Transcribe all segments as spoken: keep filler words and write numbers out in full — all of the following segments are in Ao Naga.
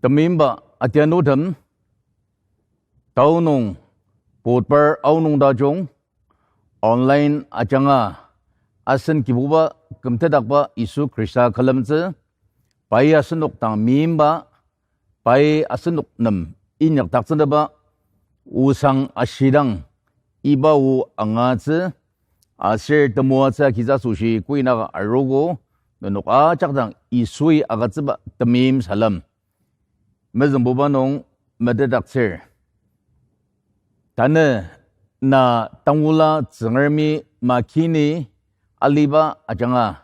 Temeimba atianutem, tao nung, Budhbar aonung tajung, online ajanga, asen Kibuba kümtetdakba Yisu Khrista külemtsü, pai asenok dang meimba, pai asenok nem inyakdaktsünaba, osang ashidang, iba o angatsü, aser temoatsü agitsü asoshi kuinaka arogo, nenok ajak dang Yisui agütsüba temeim salem. Mezüngbuba nung metetdaktsür. Tanü na tangula Tsüngremi makini aliba ajanga,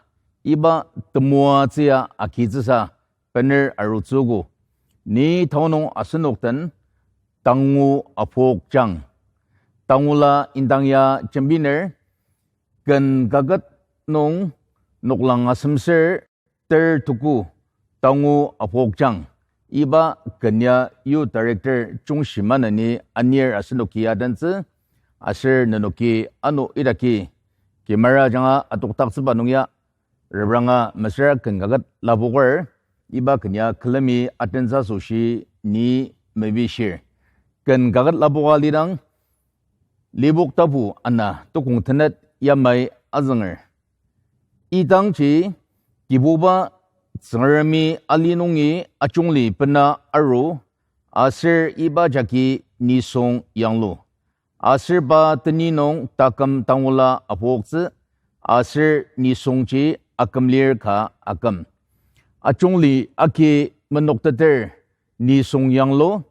iba temoatsü ya agitsüsa bener arutsüogo. Ni tao nung asenok den tangu apokjang. Tangula indang ya jembiner, ken kaket nung noklang asemser ter tuku tangu apokjang. Iba ken ya youth director Chungshi Maneni anir asenoki adentsü, aser nenoki ano idaki kimera ajanga atokdaktsüba nung ya repranga mesüra ken kaket lapoker, iba ken ya külemi atentsü asoshi ni mepishir. Ken kaket lapoka lidang, Lipok tapu ana tukong tenet yamai azünger. Idangji Kibuba Tsüngremi ali nungi ajungli bena aru, aser iba jagi nisung yanglu. Aser pa teni nung taküm tangula apoktsü, aser nisungji akümlir ka aküm. Ajungli agi menokteter nisung yanglu,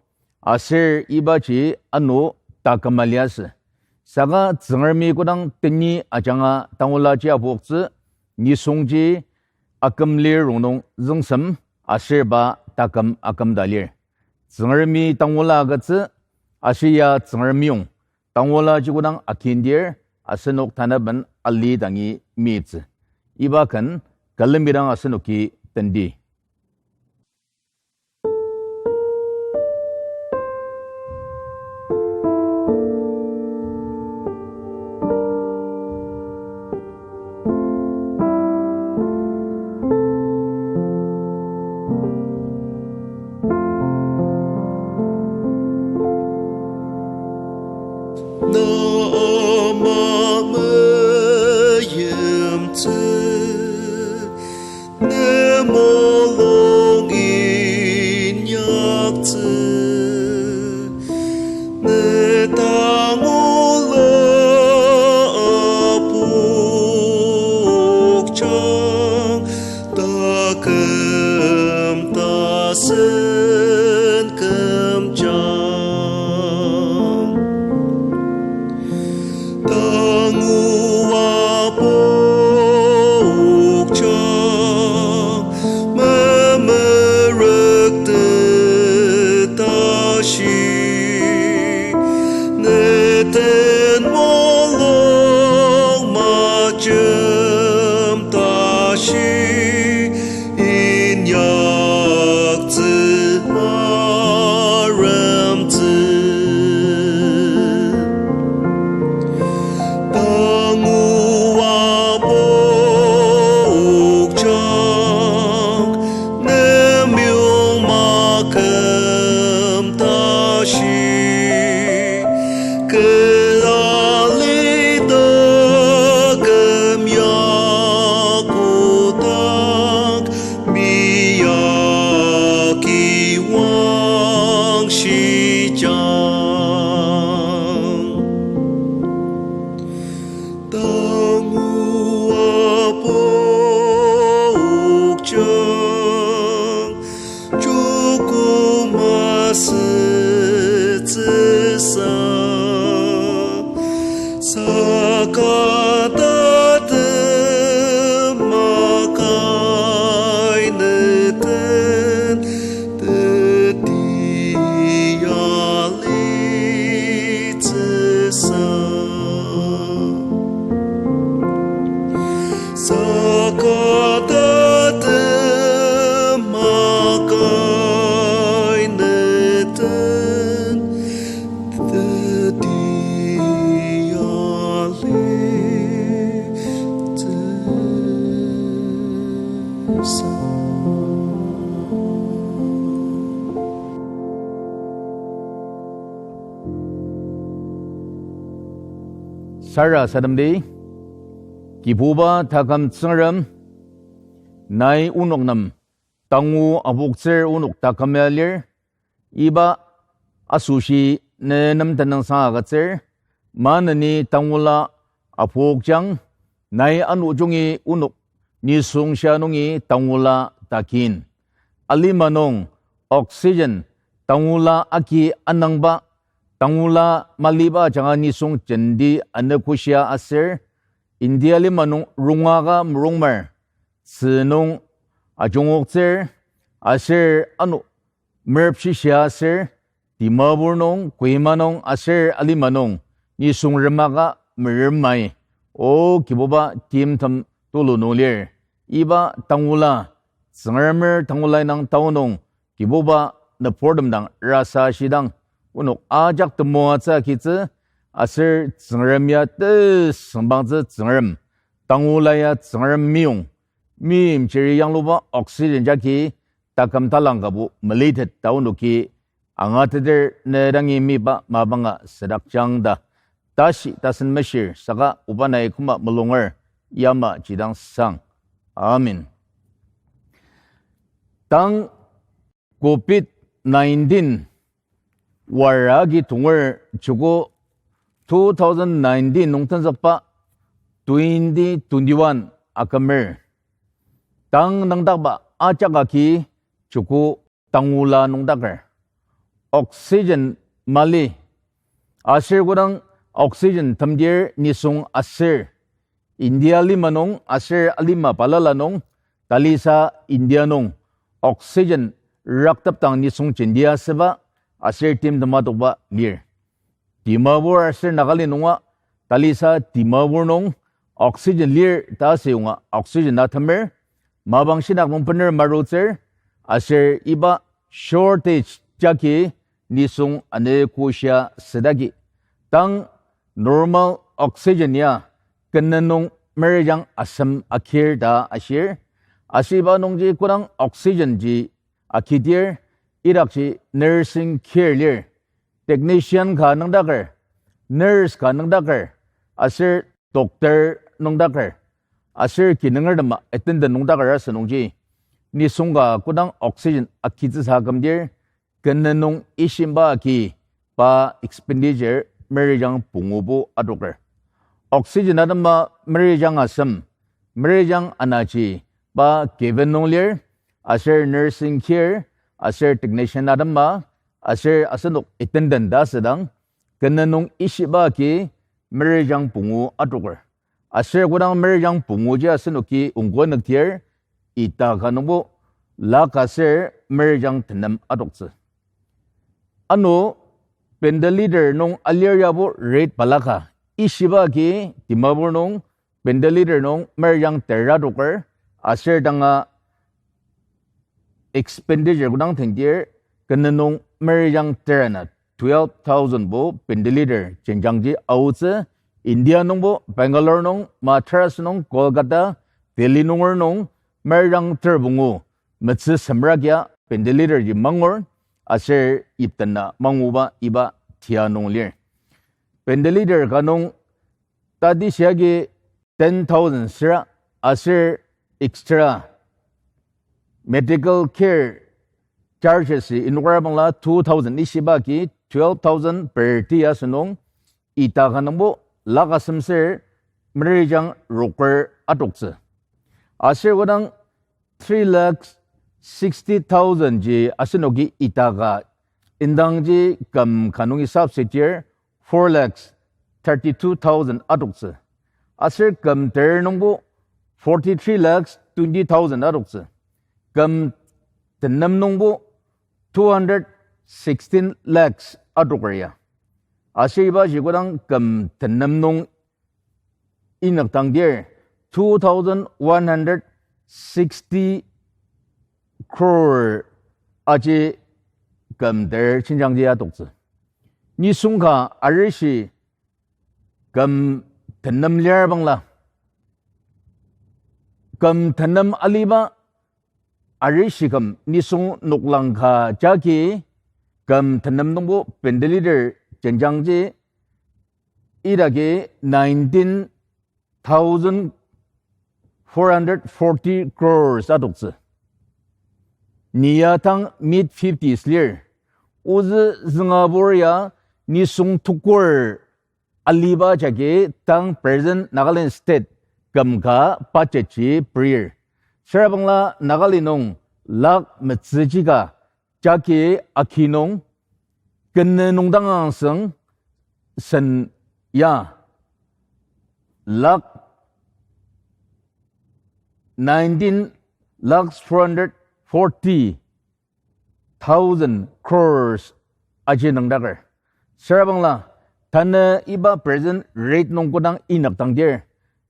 aser ibaji ano taküm aliasü. Saka Tsüngremi kodang teni ajanga tangulaji apoktsü, nisungji akümlir rongnung züngsem, aser pa taküm aküm ta lir. Tsüngremi tangula agütsü, aser ya Tsüngremiyong tangulaji kodang akindir, asenok tanaben ali dangi mitsü. Iba ken külemi dang asenoki tendi. Na ama meyimtsü, ne mulung inyaktsü, ne tangula apokjang, taküm tasen kümjang. Tangu apokjang, memerüktet tashi, ne den mulung majemtashi, inyaktsü aremtsü. Tangu apokjang, nem yong maküm tashi, kü ali taküm ya kodang, mi yagi wangshijang. Tangu apokjang, joko masütsüsa, saka tatem makai neten, teti alitsüsa. Saka tatem makai neten, teti ali Tara sademdi, Kibuba taküm Tsüngrem, nai onok nem tangu apoktsür onok taküm ya lir, iba asoshi ne nem tenüngsang agütsür, maneni tangula apokjang, nai ano jungi onok nisung sha nungi tangula takin. Alima nung oxygen tangula agi anangba, tangula maliba ajanga nisung jenti anogoshia aser, India lima nung rongaka merongmer, tzü nung ajungoktsür, aser ano merepshishia aser, Dimapur nung, Kohima nung, aser alima nung, nisung remaka meremmai, O Kibuba timtem tulu nung lir. Iba tangula, Tsüngremer tangula inang tao nung, Kibuba nübortem dang rasa shidang, onok ajak temoatsü agitsü, aser Tsüngrem ya tesüngbangtsü Tsüngrem, tangula ya Tsüngrem meyong, meimchiri yangluba oxygen jagi taküm talang kabo melitet ta onoki angateter ne dangi miba mapanga südakjang ta, tashi tasen meshir saka oba nai küma mulunger yamaji dang sang. Amen. Tang covid nineteen wara agi tonger joko two thousand nineteen nung tenzükba twenty twenty-one akümer. Tang nüngdakba ajak agi joko tangula nüngdaker. Oxygen mali. Aser kodang oxygen temdir nisung aser India lima nung aser alima balala nung, talisa India nung oxygen raktepdang nisung jentia süba aser timtem adokba lir. Dimapur aser Nagaland nunga talisa Dimapur nung oxygen lir ta asüyonga oxygen atemer, mapang shinak nung bener marutsür, aser iba shortage jagi nisung anogoshia südagi. Tang normal oxygen ya kenen nung merijang asem akir ta ashir, aser iba nungji kodang oxygen ji akidir, idakji nursing care lir, technician ka nüngdaker, nurse ka nüngdaker, aser doctor nüngdaker, aser kinungertema attendant nüngdaker asünungji, nisung ka kodang oxygen akitsüsa kümdir, kenen nung ishimba agi pa expenditure merijang pungubo adoker. Oxygen atema merijang asem, merijang anaji pa cabin nung lir, aser nursing care, aser technician atema, aser asenok attendant ta asüdang, kenen nung ishiba agi merijang pungu adoker. Aser kodang merijang punguji asenoki ongko nüktir, ita ka nungbo lakh aser merijang tenem adoktsü. Ano ventilator nung alir yabo rate balaka, ishiba agi Dimapur nung ventilator nung merijang tera adoker, aser tanga expenditure kodang tengdir, kenen nung merijang terana twelve thousand bo ventilator jenjangji aotsü, India nungbo Bangalore nung, Madras nung, Kolkata, Delhi nunger nung merijang ter pungu metsü semrakia ventilator ji mangur, aser iptena manguba iba tia nung lir. Ventilator ka nung tati shiagi ten thousand süra, aser extra medical care charges i inokra bangla two thousand ishiba agi twelve thousand per ti asünung, ita ka nungbo lakh asem ser merijang roker adoktsü. Aser kodang three lakhs sixty thousand ji asenoki ita ka indangji küm ka nungi subsidy-er four lakhs thirty-two thousand adoktsü. Aser küm ter nungbo forty-three lakhs twenty thousand adoktsü. Küm tenem nungbo two hundred sixteen lakhs adoker ya. Aser iba ji kodang küm tenem nung inük dangdir two thousand one hundred sixty crore aji küm ter jenjangji adoktsü. Nisung ka arishi küm tenem lir bangla, küm tenem aliba arishi küm nisung noklang ka jagi küm tenem nungbo ventilator jenjangji Idagi nineteen thousand four hundred forty crores adoktsü. Ni ya tang mid fifties lir. Ozü züngabur ya nisung tukur aliba jagi tang present Nagaland state küm ka budget ji perir. Sürabangla Nagaland nung lakh metsüji ka jagi aki nung kene nung dang angsüng sen ya lakh nineteen lakhs four hundred forty thousand crores aji nüngdaker. Sürabangla, tanü iba present rate nung kodang inyakdangdir,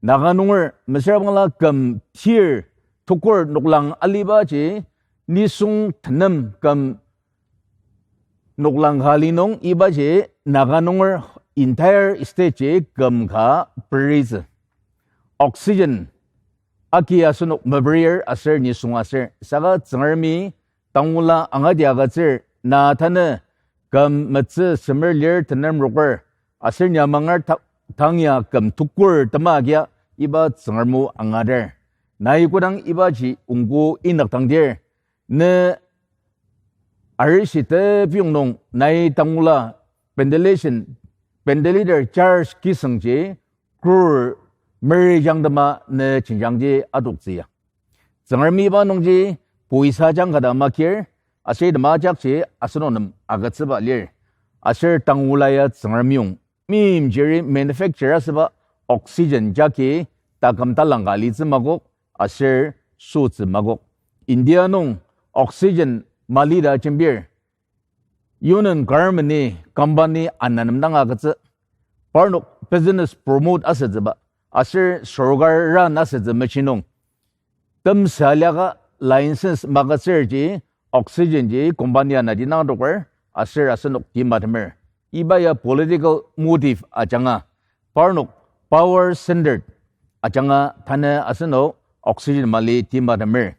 Naga nunger mesürabangla küm tir tukur noklang alibaji, nisung tenem küm noklang ka li nung ibaji Naga nunger entire state ji küm ka peritsü. Oxygen aki asenok meperir aser nisung aser saka Tsüngremi tangula angati agütsür na tanü küm metsü semer lir tenem roker aser nyamanger ta-, tang ya küm tukur tema agia iba Tsüngrem o angater. Nai kodang ibaji ongko inyakdangdir, ne arishi tepiyong nung nai tangula ventilation, ventilator charge kisüngji crore meri jangtema ne jenjangji adoktsü ya. Tsüngremi iba nungji poisa jang kata makir, aser item ajakji asenok nem agütsüba lir. Aser tangula ya Tsüngrem yong meimchiri manufacture asüba oxygen jagi taküm talang ka alitsü makok, aser sütsü makok. India nung oxygen mali ta jembir, Union government-i company ana nem dang agütsü. Parnok business promote asütsüba, aser sorkar run asütsü mechinung temsa liaka license magütsürji oxygen ji company ana dinang adoker, aser asenok timbatemer. Iba ya political motive ajanga, parnok power centered ajanga tanü asenok oxygen mali timbatemer.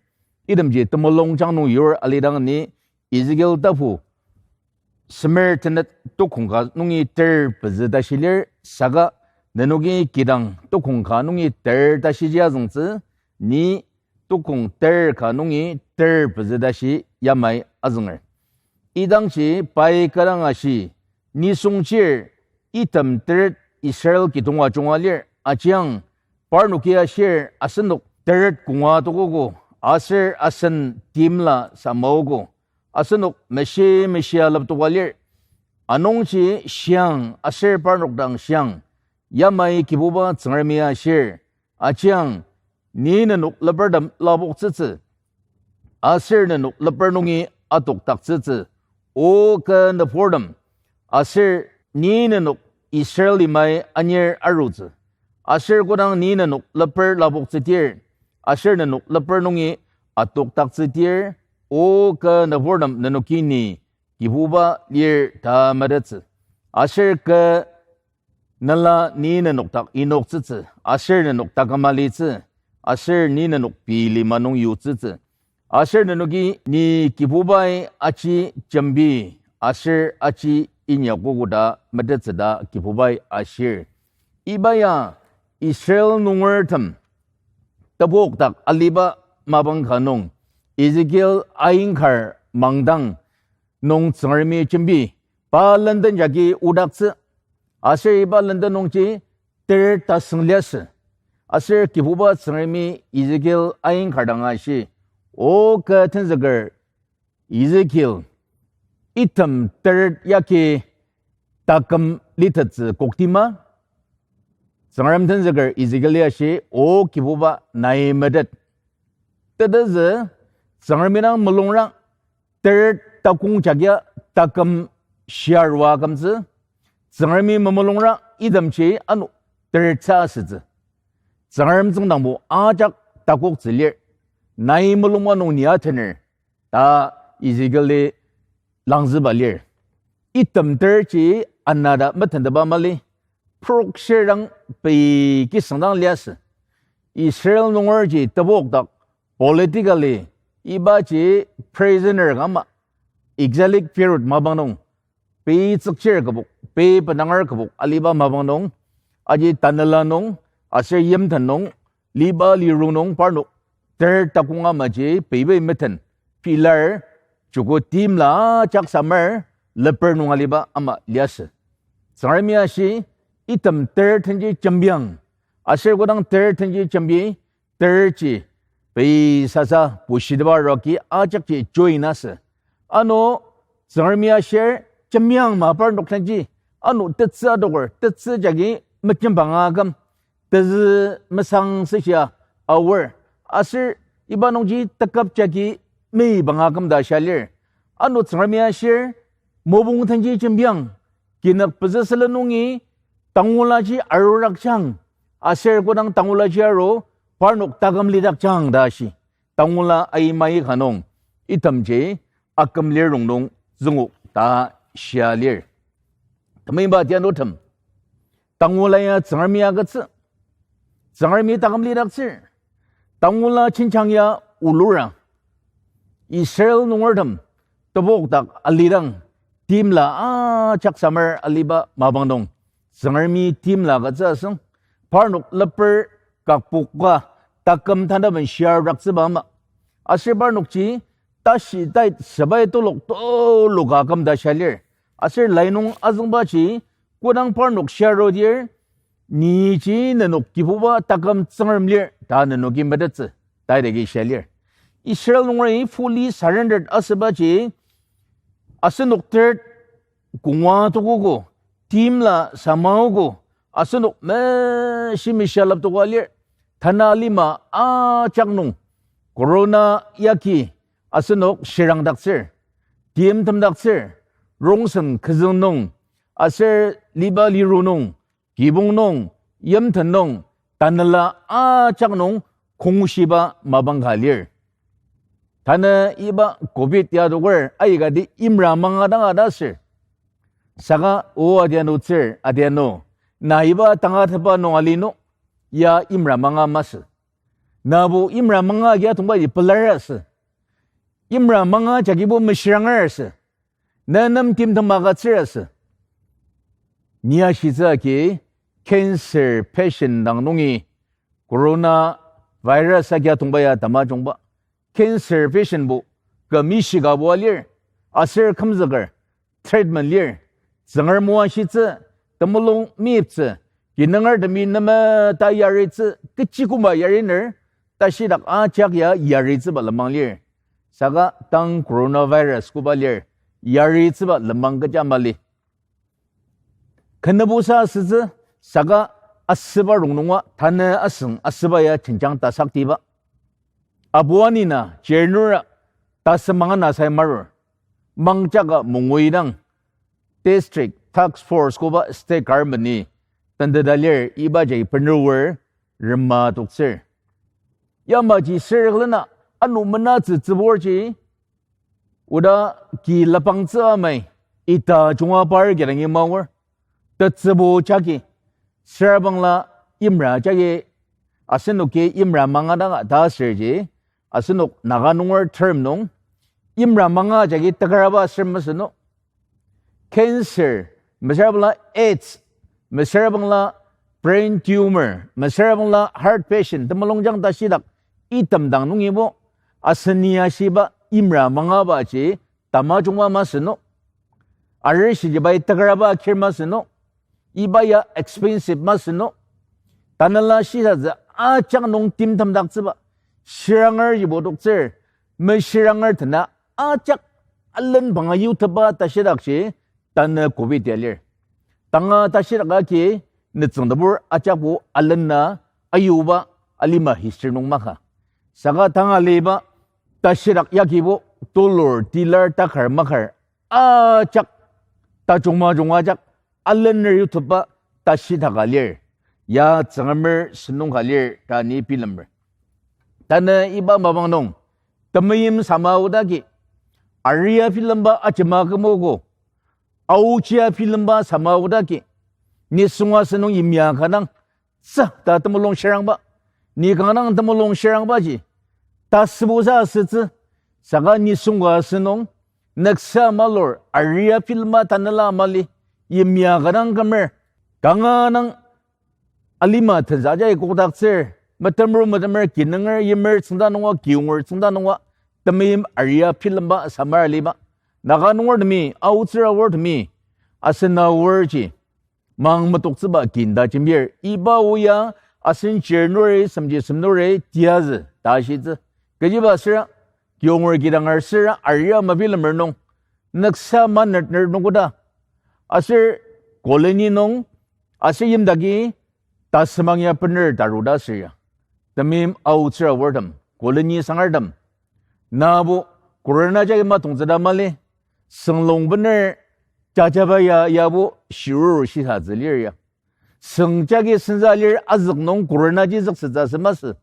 Itemji temulung jang nung yur alidang ni Ezekiel tapu semer tenet tukong ka nungi ter pezü tashi lir saka nenoki kidang tukong ka nungi ter tashiji azüngtsü, ni tukong ter ka nungi ter pezü tashi yamai azünger. Idangji pai kü dang ashi, nisung chir item teret Israel kidong ajunga lir, ajiang parnoki ashir asenok teret konga tokogo, aser asen timla samaogo, asenok meshi meshia leptoka lir. Anungji shiang aser parnok dang shiang, yamai Kibuba Tsüngremi ashir, ajiang ni nenok lepertem lapoktsütsü, aser nenok leper nungi atokdaktsütsü, O kü nüburtem, aser ni nenok Israel limai anir arutsü, aser kodang ni nenok leper lapoktsütir, aser nenok leper nungi atokdaktsütir, O kü nüburtem, nenoki ni Kibuba lir ta metettsü. Aser kü nela ni nenok dak inoktsütsü, aser nenok taküm alitsü, aser ni nenok pei lima nung yutsütsü. Aser nenoki ni Kibubai aji jembi, aser aji inyakogo ta metettsü ta Kibubai ashir. Iba ya Israel nungertem tepok dak aliba mapang ka nung, Ezekiel ainkar mangdang nung Tsüngremi jembi, pa lenden jagi odaktsü, aser iba lenden nungji ter tasüng liasü. Aser Kibuba Tsüngremi Ezekiel ainkar dang ashi, O kü tenzüker Ezekiel, item teret yagi taküm litettsü koktima? Tsüngrem tenzüker Ezekiel ya ashi, O Kibuba, nai metet. Tetezü, Tsüngremi dang mulungra teret takong jagia taküm shiarua akümtsü, Tsüngremi memulungra itemji ano teret sa asütsü. Tsüngrem tsüngdangbo ajak takoktsü lir, nai mulungba nung ni atener, ta Ezekiel-i langzüba lir. Item terji anata metenteba mali, prokshir dang pei kisüng dang liasü. Israel nungerji tepok dak politically ibaji prisoner ka ama, exilic period mapang nung, pei tsükchir kübok, pei penanger kübok aliba mapang nung, aji tanela nung, aser yimten nung, liba liru nung parnok ter takong amaji peibai meten, pilar, joko timla ajak samar, leper nung aliba ama liasü. Tsüngremi ashi, item ter tenji jembiang, aser kodang ter tenji jembi, terji, pei sasa pushiteba roki ajakji join asü. Ano, Tsüngremi ashir, jembiang ma parnok tenji, ano tetsü adoker, tetsü jagi mejembanga aküm, tezü mesang seshia aor, aser iba nungji teküp jagi meibanga aküm ta shia lir. Ano Tsüngremi ashir, mopung tenji jembiang, kinük pezü sülen nungi, tangolaji arudakjang, aser kodang tangolaji aru, parnok taküm lidakjang ta shi. Tangola aimai ka nung, itemji aküm lir rongnung züngok ta shia lir. Temeiba tianutem, tangola ya Tsüngremi agütsü, Tsüngremi taküm lidaktsür, tangola chinchang ya ulura. Israel nungertem tebokdak alidang timla ajak samar aliba mapang nung, Tsüngremi timla agütsü asüng, parnok leper kakpoka taküm tanaben shiar raktsüba ama. Aser parnokji tashi tait sepai telok teloka aküm ta shia lir. Aser lai nung azüngbaji kodang parnok shiarudir, niji nenok Kibuba taküm Tsüngrem lir ta nenoki metettsü, ta idaki shia lir. Israel nungeri fully surrendered asübaji, asenok ter kongwa tokogo, timla samaogo, asenok meshi meshalap toka lir, tanü alima ajak nung, corona yagi asenok shirangdaktsür, timtemdaktsür, rongsen kezüng nung, aser liba liru nung, kibong nung, yimten nung, tanela ajak nung kongshiba mapang ka lir. Tanü iba covid ya adoker aikati imra manga dang ata sür. Saka o adianu tsür, adianu, na iba tangatetba nung ali no, ya imra manga masü. Nabo imra manga agi atongbaji pelar asü. Imra manga jagibo meshiranger asü. Na nem timtem agütsür asü. Ni ashitsü agi cancer patient dang nungi coronavirus agi atongba ya tamajungba. Cancer patientbo kü mishikabo alir, aser kümzüker treatment lir, Tsüngrem o ashitsü, temulung meyiptsü, kinungertemi nemeta yaritsü, kechi koma yariner, tashidak ajak ya yaritsüba lenmang lir. Saka tang coronavirus koba lir, yaritsüba lenmang kecha mali. Kenübusa asütsü, saka asüba rongnunga tanü asüng asüba ya jenjang tasaktiba. Abuanina, Chernura, tasümang ana sai marur. Mangjaka mungui dang District Task Force koba state government-i tenteta lir iba jai penuwer rema toktsür. Yamaji sürüklena ano menatsü tsüburji, oda ki lapangtsü amai, ita junga par kidangi maor, tetsübu jagi, sürabangla imra jagi, asenoki imra manga danga ta sürji, asenok Naga nunger term nung, imra manga jagi tekaraba sür masü no. Cancer, mesüra bangla AIDS, mesüra bangla brain tumor, mesüra bangla heart patient, temulungjang tashidak, item dang nungibo, aseni ashiba imra mangabaji, tamajungba masü no. Arishiji pai tekaraba kir masü no. Iba ya expensive masü no. Tanela shisatsü ajak nung timtemdaktsüba. Shiranger yibo toktsür. Meshiranger tena ajak alen banga yuteba tashidakji tanü covid ya lir. Tanga tashidak agi nütsüng tebur ajakbo alen na ayuba alima history nung maka. Saka tanga aliba tashidak yagibo tulur tilar takar makar ajak tajungma junga ajak alener yuteba tashidaka lir, ya Tsüngremer sentong ka lir ta ni bilemer. Tanü iba mapang nung, temeim sama odagi, aria bilemba ajema kümogo, aochia bilemba sama odagi, nisunga sentong yimya ka dang, tsü ta temulung shirangba, ni kanga dang temulung shirangbaji, tasübusa asütsü, saka nisung ka sentong, nüksa malur, aria bilemba tanela mali, yimya ka dang kümer, kanga dang alima tensa jagi kokdaktsür, metemru metemer kinunger yimer tsüngda nunga, kiyonger tsüngda nunga, temeim aria bilemba samar aliba. Naga nungertemi, aotsür aortemi, asen aorji mang metoktsüba kinda jembir. Iba oya asen chir nuri, semji sem nuri, tiazü, ta shitsü. Kechiba asüra, kiyonger kidanger süra, aria mabilemer nung, nüksa manetner nung koda. Aser colony nung, aser yimdaki, tasümang ya bener taruda asür ya. Temeim aotsür aortem, colony sangertem. Nabo, corona jagi matongtsüda mali, sünglung bener jajaba ya yabo shiruru shisatsü lir ya. Süng jagi sensa lir azük nung corona ji züksütsü masü.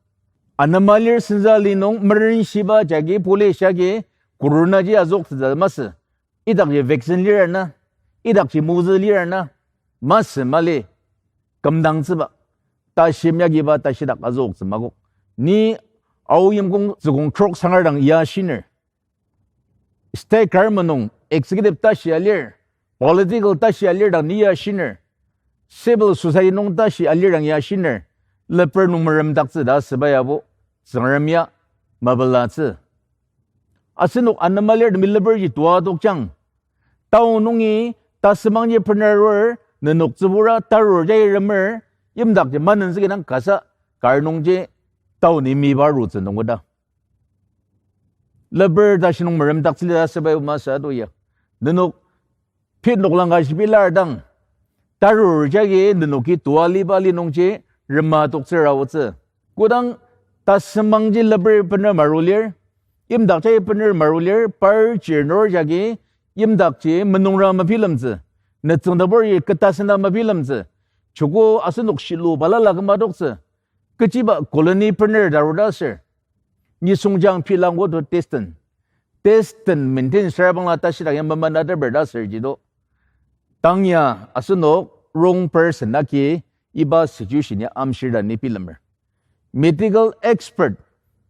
Anema lir sensa li nung merenshiba jagi police jagi corona ji azüksütsü masü. Idakji vaccine lir na, idakji mozü lir na, masü mali kümdangtsüba, tashi miyagiba tashidak azüoktsü makok. Ni Ao yimkong zükong trok sangar dang ya shiner. State government nung executive tashi alir, political tashi alir dang ni ya shiner. Civil society nung tashi alir dang ya shiner. Leper nung meremdaktsü ta asüba yabo, Tsüngrem ya mapelatsü. Asenok anema lir temi leperji tua adokjang. Tao nungi tasümangji bener arur, nenok tsübura tarur jagi remer, yimdakji manenzüki dang kasa, kar nungji tao ni miba arutsü nung koda. Leper tashi nung meremdaktsü li ta asüba masü ado ya. Nenok pit noklang ka shibi lar dang, tarur jagi nenoki tua liba li nungji rema toktsür aotsü. Kodang tasümangji leper bener maru lir, yimdak jagi bener maru lir, par chir nur jagi yimdakji menungra mabilemtsü, nütsüngtebur yi keta sena mabilemtsü, joko asenok shilu balala küma adoktsü, kechiba colony bener taruda asür. Nisung jang pilang koto distance. Distance maintain süra bangla tashidak ya mema nateper ta asür jido. Tang ya asenok wrong person agi iba situation ya amshir ta ni bilemer. Medical expert,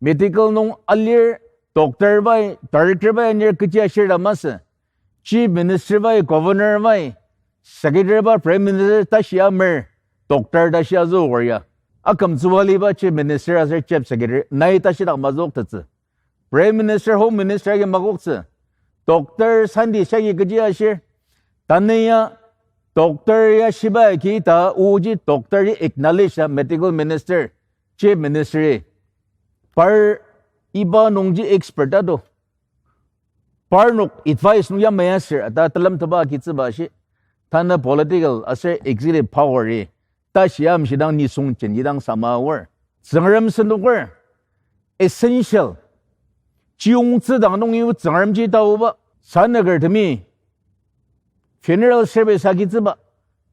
medical nung alir, doctor bai, director bai anir kechi ashir ta masü. Chief Minister bai, Governor bai, Secretary bai, Prime Minister tashi amer, doctor tashi azüoker ya. Akümtsüba liba Chief Minister aser Chief Secretary, nai tashidak mazüktettsü. Prime Minister, Home Minister agi makoktsü. Doctor, scientist agi kechi ashir. Tanü ya, doctor ya shiba agi ta oji doctor ji acknowledge ya medical minister, Chief Minister ji. Par iba nungji expert ado. Parnok advice nung yamai asür ta telemteba agitsüba shi. Tanü political aser executive power ji tashi amshidang nisung jenjidang sama aor. Tsüngrem senoker essential. Chiyongtsü dang nungi Tsüngremji taoba. Sanaker temi funeral service agitsüba,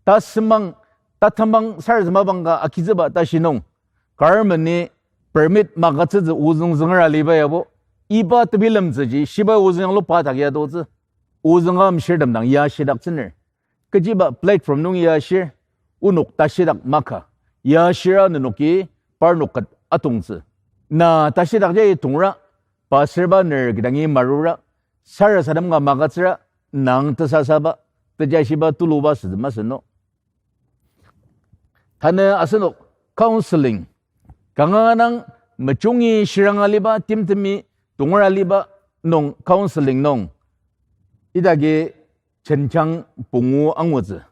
tasümang, tatemang sarasadema bangka agitsüba tashi nung, government-i permit magütsütsü ozüng züngera liba yabo, iba tebilemtsüji shibai ozüng yanglu pa dak ya adotsü, ozüng amshirtem dang ya shidaktsüner. Kechiba platform nung ya ashir, onok tashidak maka, ya ashira nenoki parnok ket atongtsü. Na tashidak jagi tongra, pastor ba ner kidangi marura, sarasadem ka magütsüra, nang tesasaba, tejashiba tuluba sütsü masü no. Tanü asenok counseling, kanga dang mejungi shiranga liba, timtemi tongera liba nung counseling nung idagi jenjang pungu angutsü.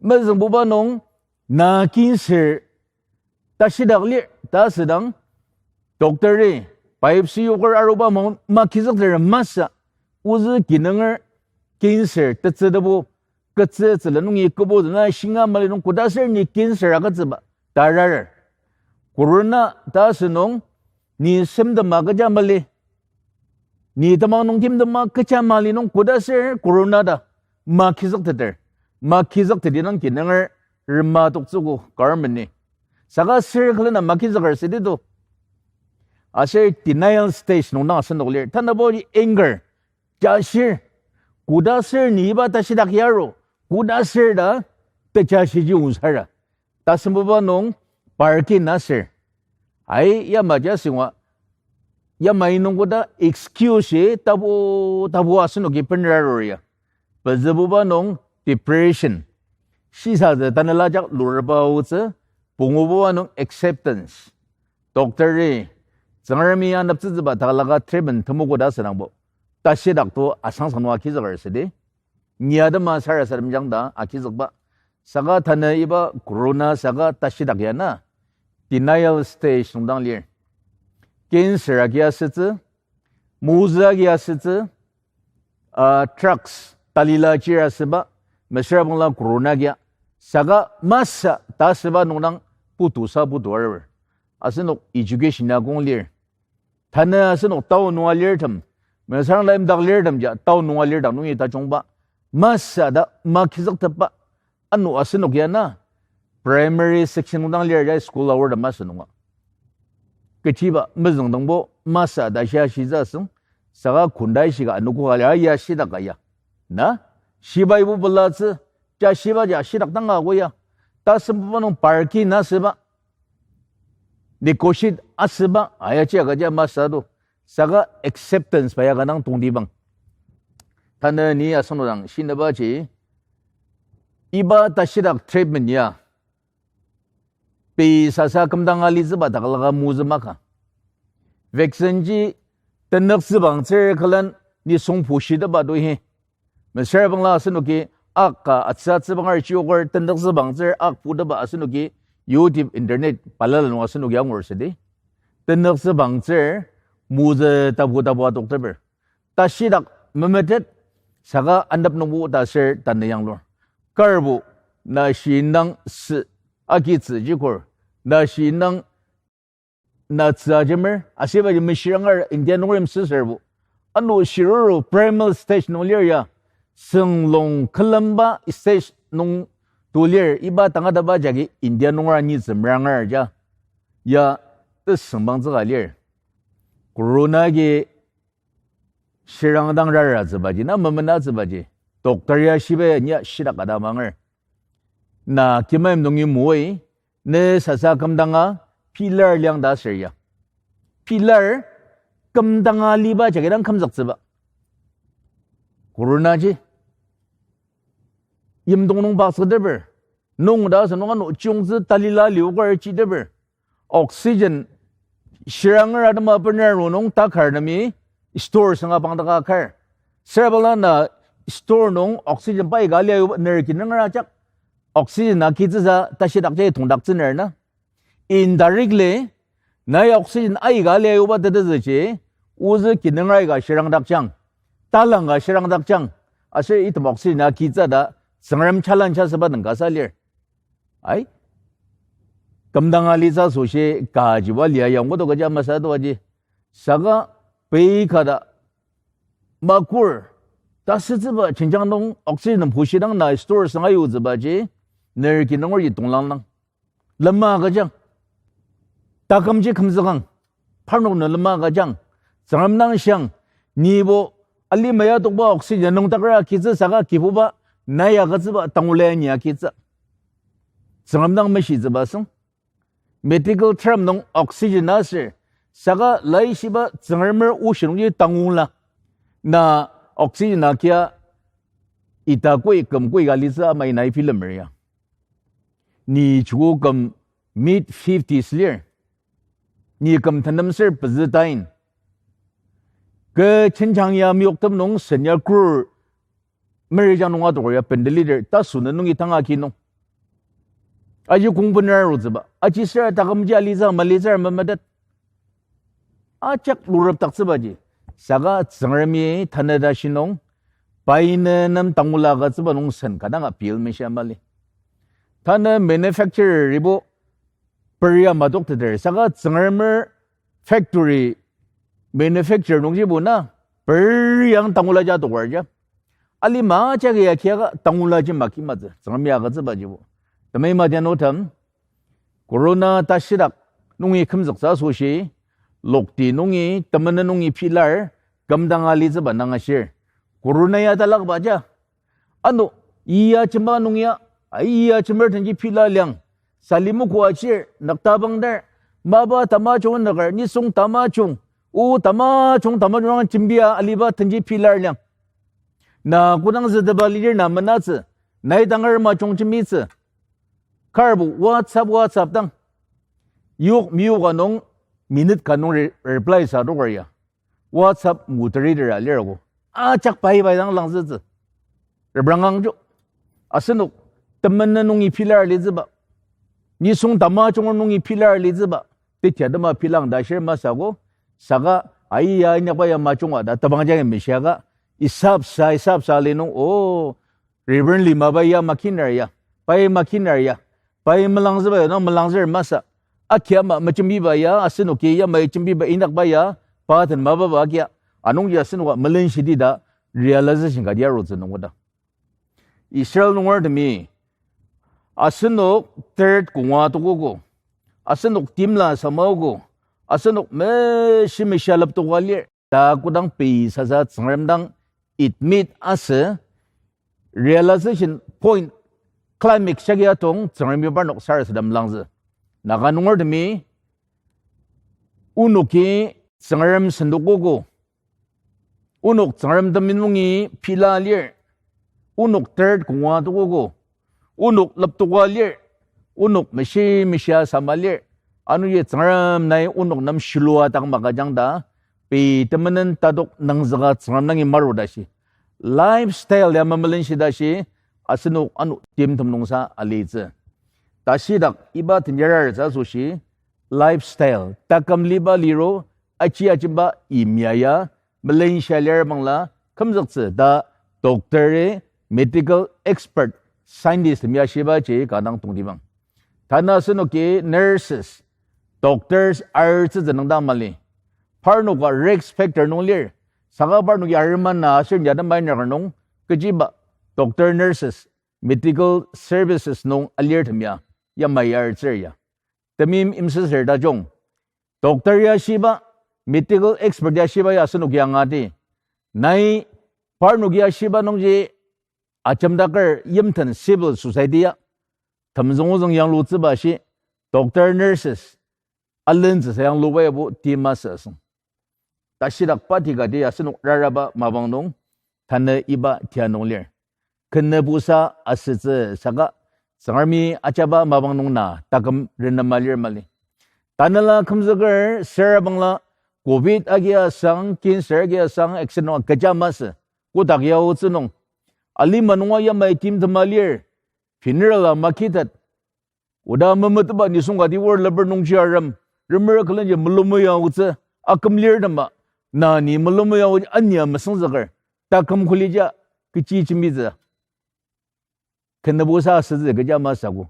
Mezüngbuba nung na cancer tashidak lir ta asüdang, doctor-i biopsy yoker aruba mung makizükter masü, ozü kinunger cancer tetsü tebu, ketsü tsüla nungi kübu züna shinga mali nung kodaser ni cancer agütsüba ta rarar. Corona ta asünung ni symptom agüja mali, ni temang nung timtema kecha mali nung kodaser corona ta makizükteter, makizükteti nung kinunger rema toktsüogo government-i. Saka sür külena makizüker südi to. Aser denial stage nung dang asenok lir. Tanübo anger, jashir, kodaser ni iba tashidak yaro, kodaser ta tejashiji onsara. Tasembuba nung parkin aser, ai yamaji asüngua, yamai nung koda excuse-i tapu tapu asenoki benra arur ya. Pezübuba nung depression, shisatsü tanela jak lurba aotsü, pungububa nung acceptance. Doctor-i, Tsüngremi aneptsütsüba takalaka treatment temogo ta asüdangbo, tashidak to asangsang nung agizüker südi. Ni atema sarasadem jangda agizükba. Saka tanü iba corona saka tashidak ya na denial stage nung dang lir. Cancer agi asütsü, mozü agi asütsü, uh, drugs, talila chir asüba, mesüra bangla corona agia, saka masü ta asüba nung dang putu sa putu areber. Asenok education ya kong lir. Tanü asenok town nunga lirtem, mesüra bangla imdak lirtem ja, town nunga lirtem nungi tajungba, masü ta makizüktepba, ano asenok ya na, primary section nung dang lir ja school hour ta masü nunga. Kechiba mezüngdangbo masü ta shia shitsü asüng, saka kunda ishika anogo ka lir ya shidak ka ya. Na, shiba ibo belatsü, ja shiba ja shidak dang ako ya. Ta sembuba nung parki na süba. Negotiate asüba, ayachi akaja masü do. Saka acceptance ba ya ka nang tongtibang. Tanü ni asenodang shinübaji, iba tashidak treatment ya pei sasa kümdang alitsüba takalaka mozü maka. Vaccine ji tenüktsübangtsür külen nisung pushiteba do hi. Mesüra bangla asenoki ak ka atsüatsübanger chioker tenüktsübangtsür ak puteba asenoki YouTube, internet balala nung asenoki angur südi. Tenüktsübangtsür mozü tapu tapu adokteper. Tashidak memetet saka anep nungbo ta ser tanü yanglur. Karbo nashi nang sü agitsü jikor, nashi nang na tsü ajemer, asübaji meshiranger India nunger yimsüsürbo. Ano shiruru primal stage nung lir ya, sünglung külemba stage nung to lir, iba tangatetba jagi India nunger anitsü meranger ja. Ya, tesüngbangtsüka lir. Corona agi shirang dang raratsübaji, na memenatsübaji, doctor ya shiba ya ni ya shidak adamanger. Na kimaim nungi moi, ne sasa kümdanga pilar liang ta ser ya. Pilar kümdanga liba jagi dang kümzüktsüba. Corona ji yimdong nung baktsüteper. Nung ta asü nung ano chiyongtsü talila lioker chiteper. Oxygen shiranger atema bener ronung takar nemi store sünga pangdaka kar. Serbala na store nung oxygen pai ka lia yuba ner kinunger ajak. Oxygen na kitsüsa tashidak jai tongdaktsüner na. Indirectly, nai oxygen aika lia yuba tetezüji, ozü kinunger aika shirangdakjang, talang ka shirangdakjang, aser item oxygen akitsü ta Tsüngrem challenge asüba nüngkasa lir. Ai, kümdang alitsü asoshi kajiba lia yangkodo kaja masü adoaji. Saka pei kada makur, tasütsüba jenjang nung oxygen nem pushidang na store sanga yutsübaji, ner kinunger ji tonglanglang. Lema agüjang. Takümji kümzükang. Parnok nü lema agüjang. Tsüngrem dang shiang. Nibo alima ya tokba oxygen nüngdakra kitsü saka Kibuba nai agütsüba tangula ya ni akitsü. Tsüngrem dang meshitsüba süng. Medical term nung oxygen aser, saka laishiba Tsüngremer oshi nungji tangula. Na oxygen akia ita koi küm koi ka litsü amai nai bilemer ya. Ni chuku küm mid fifties lir. Ni küm tenem ser pezü tain. Kü chenchang ya meyoktem nung senya krur meri jang nung adoker ya ventilator ta sünü nungi tanga ki nung. Aji kong bener arutsüba. Aji sür takümji alitsü malitsü memetet. Ajak lurepdaktsübaji. Saka Tsüngremi tanü tashi nung, pai nü nem tangula agütsüba nung sen kadanga pil meshia mali. Tanü manufacturer ibo peria madokteter, saka Tsüngremer factory manufacturer nungjibo na, periang tangula ja adoker ja. Alima jagi ya kiaka tangula ji makimatsü, Tsüngremi agütsübajibo. Temei madian otem, corona tashidak nungi kümzüktsü asoshi, lokti nungi, temenen nungi pilar, kümdang alitsüba nang ashir. Corona ya talakba ja. Ano, iya jemba nung ya, a iya jember tenji pila liang. Salimoku achir, nüktabangder, mapa tamajung nükar, nisung tamajung, o tamajung tamajung jembia aliba tenji pilar liang. Na kodang züteba lidir na menatsü, nai tangar majung jembitsü. Karbo WhatsApp, WhatsApp dang. Yok miyoka nung minute ka nung re-, reply sa toker ya. WhatsApp nguteriter a lirgo. Ajak pai pai dang langzütsü. Reprang angjo. Asenok temenen nungi pilar litsüba. Nisung tamajung nungi pilar litsüba. Tetia tema pilang ta shir masako. Saka aiya inyakba ya majunga ta tebang jagi mishiaka. Isap sa, isap sa linung. Oh, Reverend Lima ba ya makiner ya. Pai makiner ya. Pai melangzüba ya, nang melangzür masa. Akia ma mejembiba ya, asenoki ya mejembiba inyakba ya, pa den mapa ba akia. Anungji asenoka melenshidi ta realization ka dia rotsü nung koda. Israel nungertemi, asenok third kongwa tokogo, asenok timla samaogo, asenok meshi meshalap toka lir, ta kodang pei sasa Tsüngrem dang admit asü, realization point, climax shagi atong Tsüngremi parnok sarasadem langzü. Naga nungertemi, onoki Tsüngrem sendokogo, onok Tsüngrem temenungi pila lir, onok third kongwa tokogo, onok leptoka lir, onok meshi meshia sama lir, anungji Tsüngrem nai onok nem shilua dang makajang ta, pei temenen tatok nangzüka Tsüngrem dangi maru ta shi. Lifestyle ya memelenshi ta shi, asenok ano timtem nungsa alitsü. Tashidak iba tenyarar tsü asoshi, lifestyle, taküm liba liro, aji ajemba imya ya, melenshia lir bangla, kümzüktsü ta doctor-i, medical expert, scientist tem ya shibaji ka dang tongtibang. Tanü asenoki nurses, doctors, artsütsü nüngdang mali. Parnoka risk factor nung lir, saka parnoki aremana aser nyatem mainar nung, kechiba doctor, nurses, medical services nung alir tem ya, yamai artsür ya. Temeim imsüsür tajung. Doctor ya shiba, medical expert ya shiba ya asenoki angati. Nai parnoki ya shiba nungji ajemdaker yimten civil society ya temzüngozüng yanglutsüba shi, doctor, nurses, alentsüsa yangluba yabo tima süsüng. Tashidak pati kati asenok raraba mapang nung, tanü iba tia nung lir. Kenübusa asütsü saka, Tsüngremi ajaba mapang nung na taküm renema lir mali. Tanela kümzüker ser bangla, covid agi asang, cancer agi asang, accident nung kecha masü, kotak ya otsü nung. Alima nunga yamai timtema lir, funeral a makitet, oda memeteba nisung kati wor leper nungji arem, remer külenji melumo ya otsü, aküm lir tema, na ni melumo ya otsü ania mesüngzüker, taküm kulija, kechi jembitsü. Kenübusa asütsü kecha masü ko.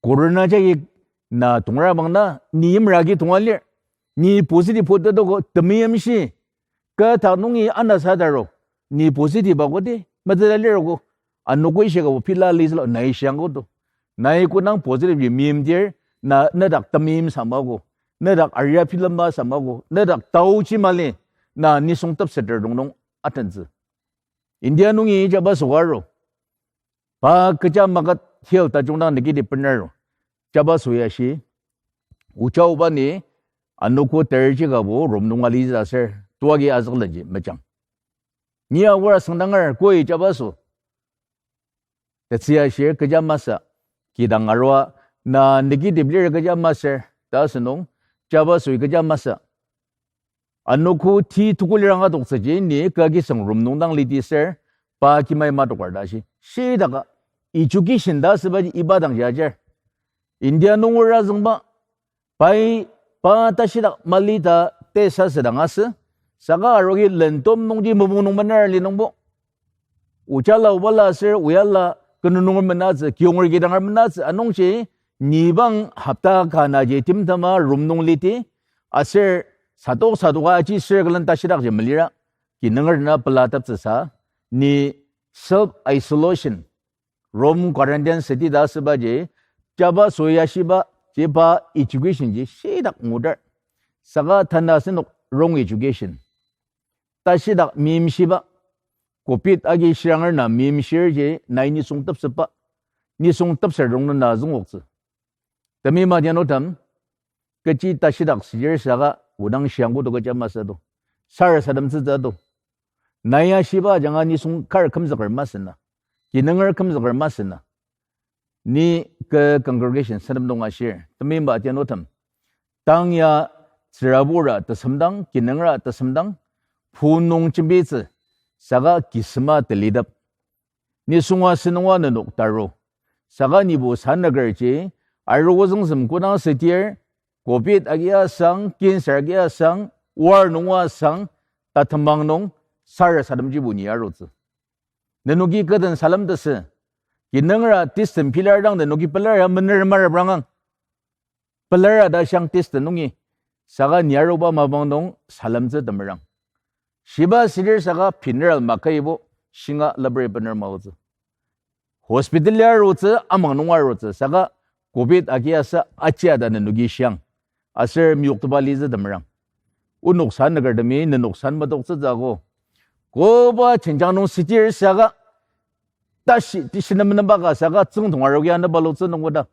Corona jagi na tongra bangna, ni yimra agi tonga lir. Ni positive put tetogo temeim shi. Kü ta nungi anasa taro. Ni positive ako di, meteta lir ko. Anoko ishika bo pila lizülo, nai shiang kodo. Nai kodang positive ji meimdir, na nedak temeim samago. Nedak aria pilemba samago. Nedak taochi mali, na nisung tepseter dong nung atentsü. India nungi jaba sokaro. Pa kecha maket hill tajung dang negative bener. Jaba soya shi. Ocha oba ni anogo terji kabo room nung alitsü aser tuagi azüklenji mejang. Ni awar asüngdanger koi jaba so. Tetsü ashir kecha masü. Kidang arua na negative lir kecha masür. Ta asünung jaba soi kecha masü. Anogo ti tuku liranga toktsüji ni kü kisüng room nung dang liti ser, pa kimai matokar ta shi. Shidaka education ta asübaji iba dang jajar. India nung ora züngba, pai pa tashidak mali ta test asüdang asü, saka arogi lentom nungji mopung nung mener li nungbo. Ojala obala aser oyala kenü nunger menatsü, kiyonger kidanger menatsü, anungji nibang hopta kanaji timtema room nung liti, aser sadok sadoka aji circle-en tashidakji melira, kinunger na pelateptsüsa, ni self isolation, room quarantine südi ta asübaji, jaba soya shiba, jiba education ji shidak ngudar. Saka tana asenok wrong education. Tashidak meimshiba, covid agi shiranger na meimshirji nai nisung tepsetba, nisung tepser rongnü na züngoktsü. Temi madianotem, kechi tashidak sijir saka odang shiang kodo kecha masü do. Sarasademtsütsü do. Nai ashiba ajanga nisung kar kümzüker masüna. Kinunger kümzüker masüna. Ni kü congregation senem nung ashir, temeiba tenotem. Tang ya tsürabura tesemdang, kinungra tesemdang, pu nung jembitsü, saka kisema telitep. Nisunga senunga nenok taru. Saka nibo sanakerji, arogo züngsem kodang südir, covid agi asang, cancer agi asang, war nunga asang, tatemang nung sarasademjibo ni arutsü. Nenoki kü den salem tesü. Kinungra test den pilar dang nenoki pelar ya mener mareprang ang. Pelar ya ta shiang test den nungi. Saka ni aruba mapang nung salemtsü temerang. Shiba südir saka funeral makaibo shinga labor bener maotsü. Hospital ya arutsü, amang nung arutsü, saka covid agi asa achia ta nenoki shiang. Aser meyoktepa litsü temerang. Onok sanakertemi nenok san madoktsütsü ako. Koba jenjang nung südir saka tashi tishinemnembaka saka tsüngdong arogi anabalutsü nungoda.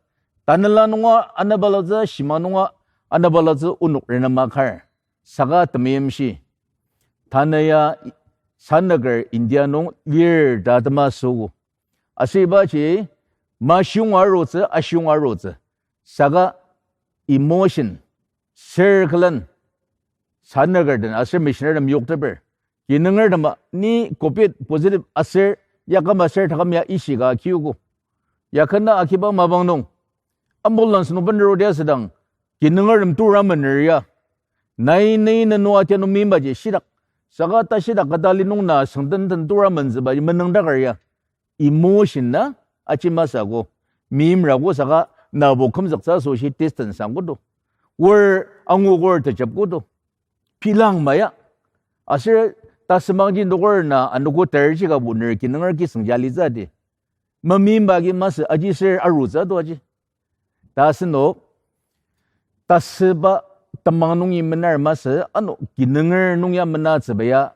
Tanela nunga anabalutsü, shima nunga anabalutsü onok renema kar. Saka temeimshi. Tanü ya sanaker India nung lir ta tema süogo. Aser ibaji mashiong arutsü, ashiong arutsü. Saka emotion, circle-en, sanaker den aser missionary tem yokteper. Kinungertema ni covid positive aser, yaküm aser taküm ya ishika kiogo. Yakena akiba mapang nung ambulance nung bener odi asüdang, kinungertem tura mener ya. Nai nai nenoa tia nung mimbaji shidak. Saka ta shidak kadali nung na süngtenten tura menzübaji menüngdaker ya. Emotion na aji masü ako. Mimrago saka nabo kümzüktsü asoshi distance angkodo. Or angu kor tejep kodo. Pilang maya. Aser tasemangji nokor na anogo terji ka bu ner kinunger kisüngja litsü di. Memimba agi masü aji ser arutsü ado aji. Ta asenok, tasüba temang nungi menar masü, ano kinunger nung ya menatsüba ya,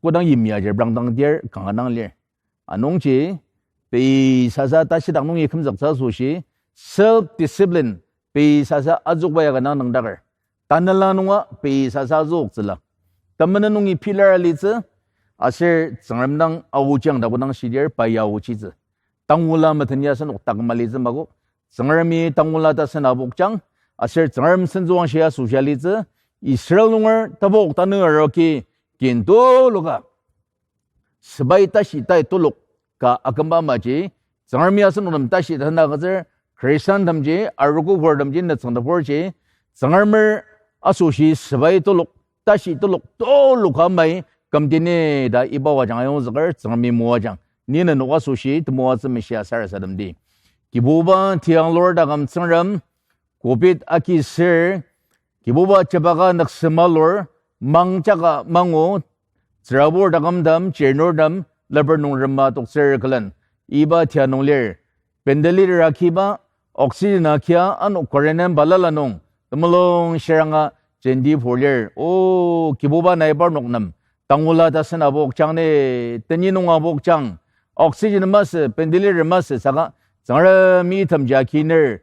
kodang yimya ji brangdang dir kanga dang lir. Anungji, pei sasa tashidak nungi kümzüktsü asoshi, self discipline, pei sasa azükba ya kanga nüngdaker. Tanela nunga pei sasa azüktsüla. Temenen nungi pilar alitsü, aser Tsüngrem dang aochiang ta kodang shidir, pai aochitsü. Tangula meten ya asenok taküm alitsü mako. Tsüngremi tangula tasen apokjang, aser Tsüngrem sentsüwangshi asoshi alitsü, Israel nunger tapok tanü aroki kin tuluka sepai tashi tai tulok ka akümba amaji, Tsüngremi asenok nem tashi tasen agütsür, Khristantem ji, arogo purtem ji, nütsüngtepur ji, Tsüngremer asoshi sepai tulok, tashi tulok, tulok amai, kümdini ta iba ajanga ayongzüker, Tsüngremi moajang, ni nenok asoshi temoatsü meshia sarasademdi. Kibuba tiang lur taküm Tsüngrem, covid agi ser, Kibuba jebaka nüksema lur, mangjaka mangu, tsürabur takümtem, chirnurtem, leper nung rema toktsür külen, iba tia nung lir, ventilator akiba, oxygen akia, ano quarantine balala nung, temulung shiranga, jenti pur lir, O Kibuba nai parnok nem, tangula tasen apokjang ni, teni nung apokjang, oxygen masü, ventilator masü, saka, Tsüngremi temji akiner,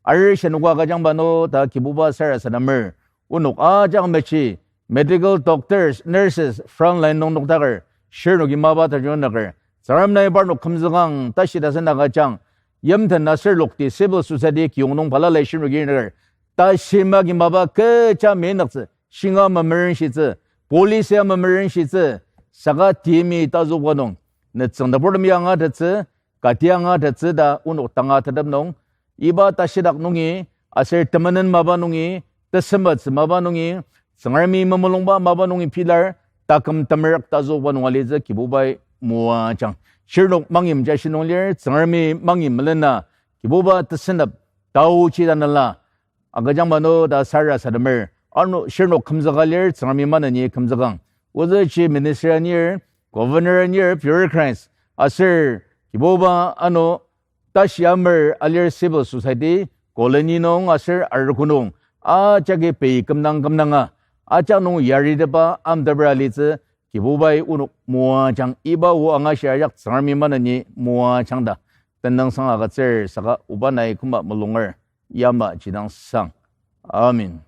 Arisha nung agüjangba no ta Kibuba sarasademer. Onok ajak mechi, medical doctors, nurses, frontline nung nokdaker, shirnoki mapa tajung naker. Tsüngrem nai parnok kümzükang, tashi tasen agüjang, yimten aser lokti civil society kiyong nung balala shirnoki naker. Tashi magi mapa kecha menüktsü, shinga memerenshitsü, police ya memerenshitsü, saka timi tazüba nung, nütsüngtepurtemi angatettsü, kati angatettsü ta onok tangatetep nung, iba tashidak nungi, aser temenen mapa nungi, tesümatsü mapa nungi, Tsüngremi memulungba mapa nungi pilar, taküm temerük tazüba nung alitsü Kibubai moajang. Shirnok mangim jashi nung lir, Tsüngremi mangim melena, Kibuba tesenep, taochi tanela, agüjangba no ta sarasademer, ano shirnok kümzüka lir, Tsüngremi maneni kümzükang. Ozüji minister anir, governor anir, bureaucrats, aser Kibuba ano tashi amer alir civil society, colony nung aser arogo nung, ajaki pei kümdang kümdanga, ajak nung yaritepa amtepra alitsü, Kibubai onok moajang iba o angashir ajak Tsüngremi maneni moajang ta, tenüngsang agütsür saka oba nai küma mulunger, yamaji dang sang. Amen.